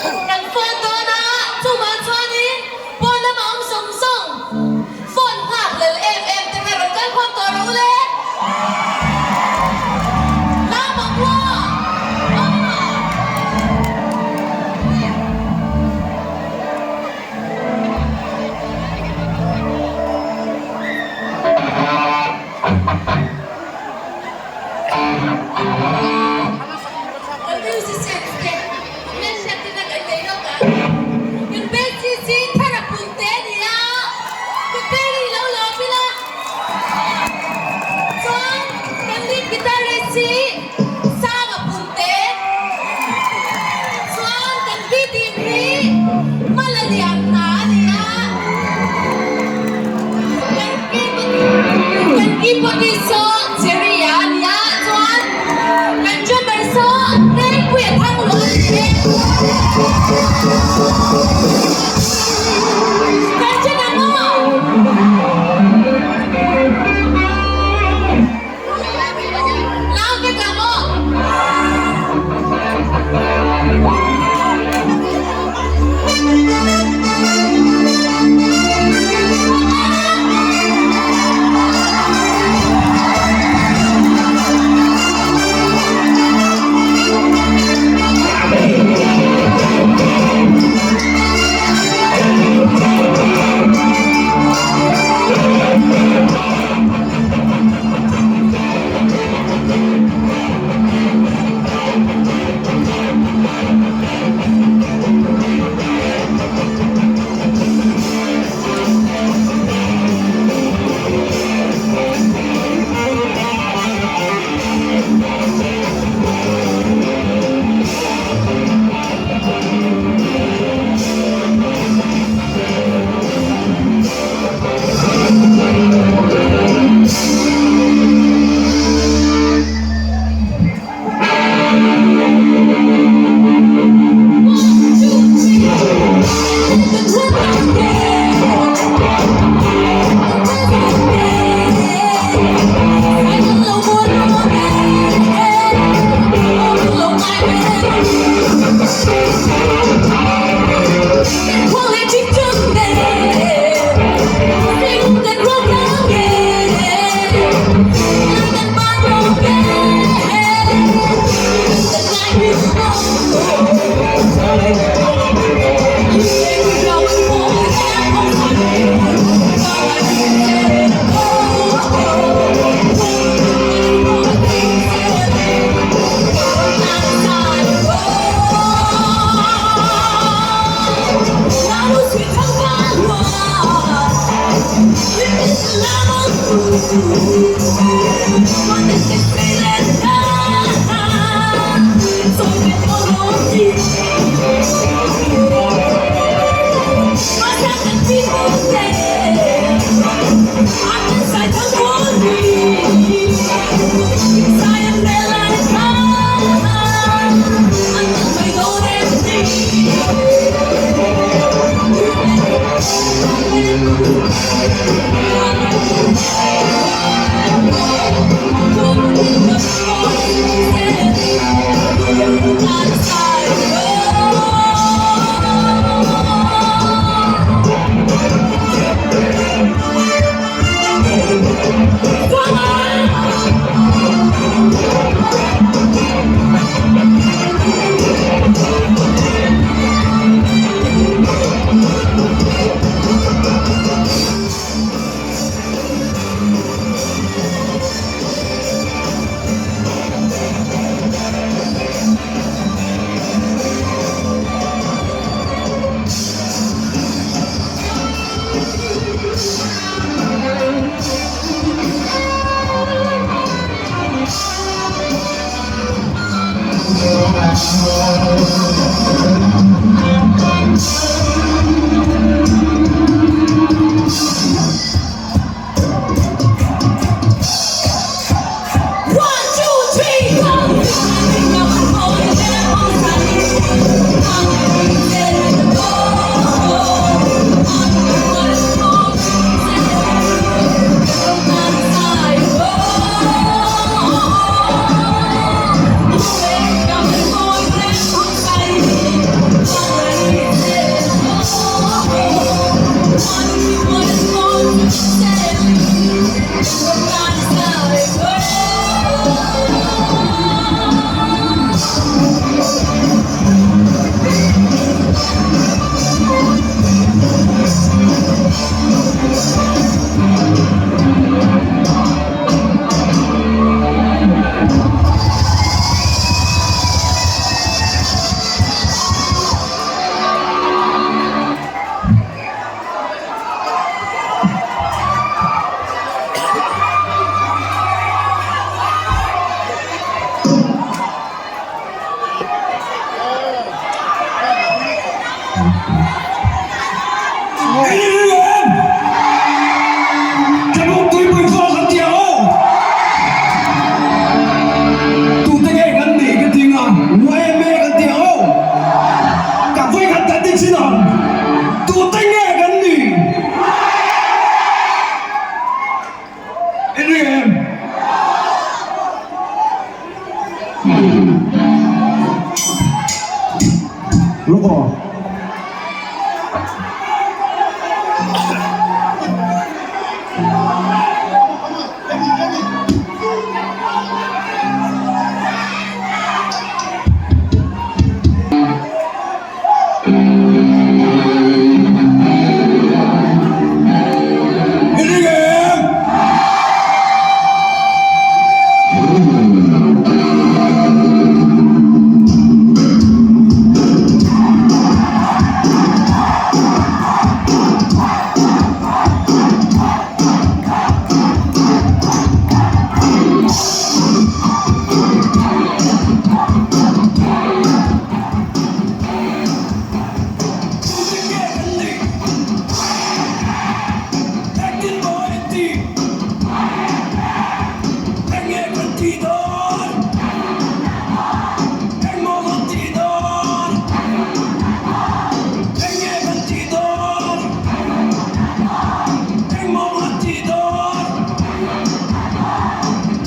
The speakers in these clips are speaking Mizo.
Kan phone dawn a, chuvang chuanin pawn lama awm zawng zawng phone nghak lel em em te kha rawn kal khawm tawh rawh u le. Lam ang maw? Aw. Kan musicians te hmelhriattirna kan nei lawk ang. Kan BCC thar a pun te a ni a, kut peng i lo lawm ila. Chuan kan lead guitarist hi Sang a pun te. Chuan kan B team hi Mala Lian hna a ni a. Kan kan keyboardist saw Jerry-a a ni a, chuan kan drummer saw Rengpuia Thangluah a ni e. Kan ṭhen ang aw! Lau vek ang aw! In ring em? Tlabung tuipui khua kan ti ang aw. Tute nge kan nih ka ti nga, YMA kan ti ang aw. Ka vawikhat kan ti chin ang, tute nge kan nih? In ring em? Lawk aw. I ring em? Tute nge kan nih? Engtin maw a inti? Eng nge kan tih dawn? Eng maw kan tih dawn? Eng nge kan tih dawn? Eng maw kan tih dawn?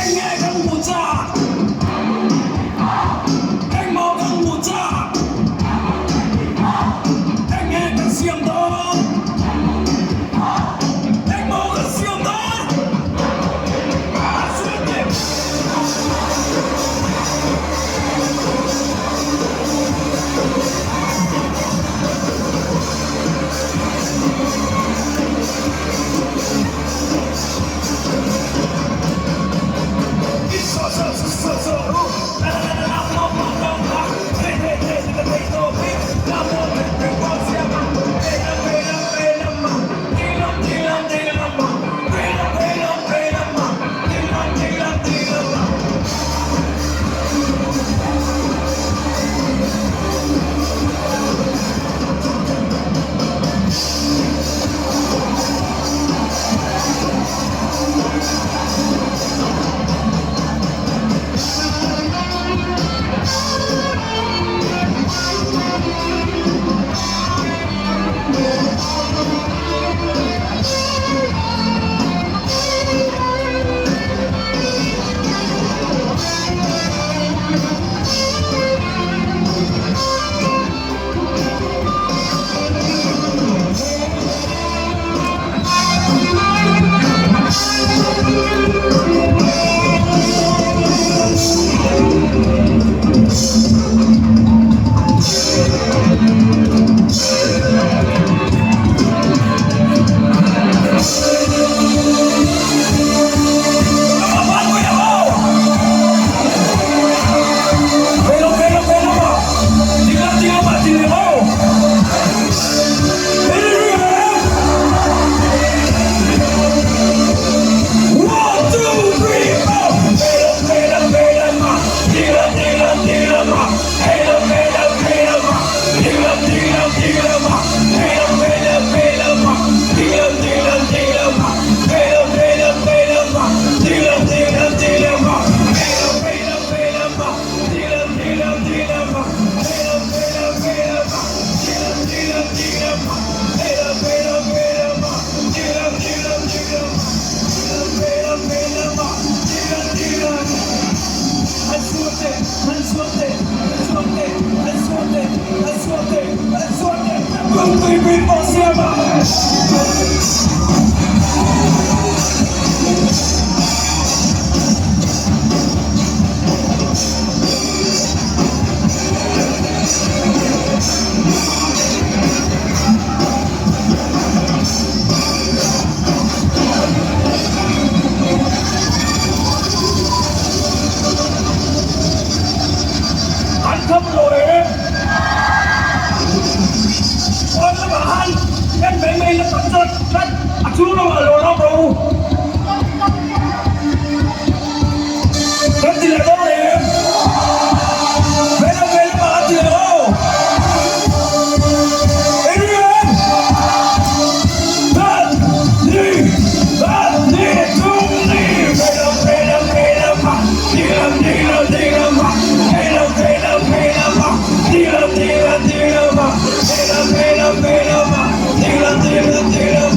Eng nge kan hmuh chak? Eng maw kan hmuh chak? Eng nge kan siam dawn? Eng maw kan siam dawn? An kham lo e. Pawn lamah han en mai mai la tak chuan kan. lo, ding lo vang, phei lo, phei lo, phei lo vang, ding lo, ding lo, ding lo.